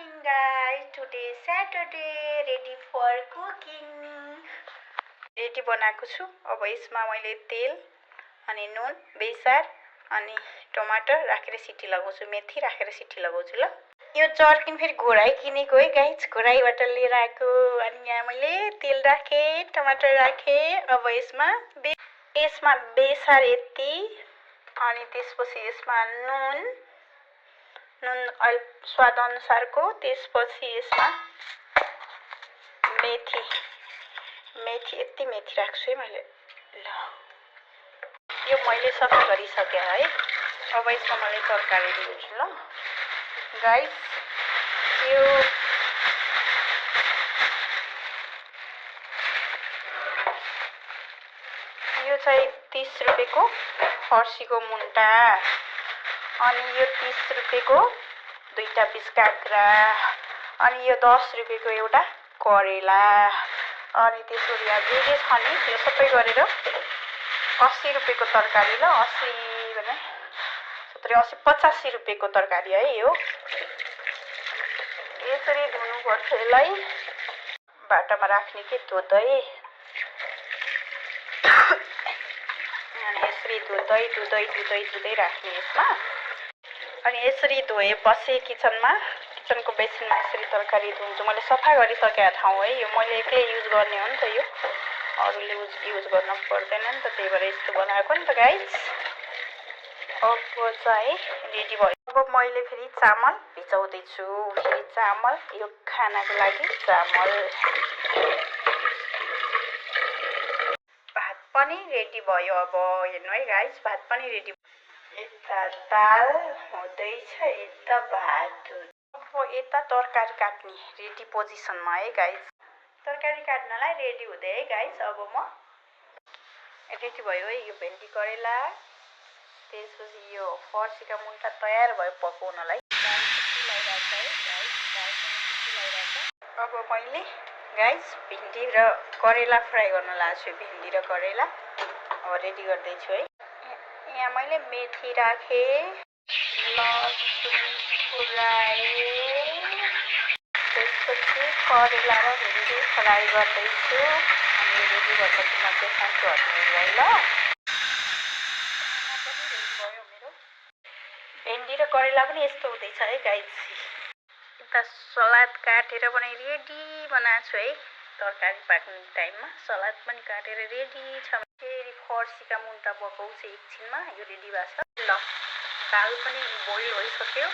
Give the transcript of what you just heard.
morning guys. Today is Saturday. Ready for cooking. Ready बनाएको छु। अब यसमा मैले तेल अनि नुन बेसार अनि टमाटर राखेर सिटी लगाउँछु। मेथी राखेर सिटी लगाउँछु ल। यो जर्किन फेरि घोराइ किनेको है गाइस। घोराइबाट लिएर आएको। अनि यहाँ मैले तेल राखे, टमाटर राखे। अब यसमा बेसार यति अनि त्यसपछि यसमा नुन स्वाद अनुसारको, त्यसपछि यसमा मेथी यति मेथी राख्छु है मैले। ल यो मैले सफा गरिसके है। अब यसमा मैले तरकारी दिन्छु ल गाइस। यो चाहिँ 30 रुपैयाँको फर्सीको मुन्टा अनि यो 30 रुपैयाँको दुईटा पिस काँक्रा अनि यो 10 रुपैयाँको एउटा करेला अनि त्यसरी यहाँ जे जे छ नि त्यो सबै गरेर 80 रुपैयाँको तरकारी ल। 80 भने 70 80 85 रुपैयाँको तरकारी है यो। यसरी धुनुपर्छ यसलाई। बाटामा राख्ने के धुँदै अनि यसरी धुँदै राख्ने यसमा। अनि यसरी धोएपछि किचनको बेसिनमा यसरी तरकारी धुन्छु। मैले सफा गरिसकेको ठाउँ है यो। मैले एक्लै युज गर्ने हो नि त यो, अरूले युज गर्न पर्दैन नि त, त्यही भएर यस्तो बनाएको नि त गाइस। अब चाहिँ रेडी भयो। अब मैले फेरि चामल भिजाउँदै छु। फेरि चामल यो खानाको लागि चामल। भात पनि रेडी भयो। अब हेर्नु है गाइस, भात पनि रेडी। यता दाल हुँदैछ, यता भात। अब यता तरकारी काट्ने रेडी पोजिसनमा है गाइस। तरकारी काट्नलाई रेडी हुँदै है गाइस। अब म रेडी भयो है। यो भेन्डी करेला, त्यसपछि यो फर्सीका मुन्टा तयार भयो पकाउनलाई। अब मैले गाइस भिन्डी र करेला फ्राई गर्न लाग्छु। भिन्डी र करेला अब रेडी गर्दैछु है। यहाँ मैले मेथी राखे, लसुन पुराए, त्यसपछि करेला र भिन्डी फ्राई गर्दैछु। अनि रेडी भएपछि म देखाउँछु हजुरहरूलाई ल। भयो मेरो भेन्डी र करेला पनि यस्तो हुँदैछ है गाइस। यता सलाद काटेर पनि रेडी बनाएको छु है। तरकारी पाक्ने टाइममा सलाद पनि काटेर रेडी छ। फेरि फर्सीका मुन्टा पकाउँछु एकछिनमा। यो रेडी भएको छ ल। दाल पनि बोइल भइसक्यो।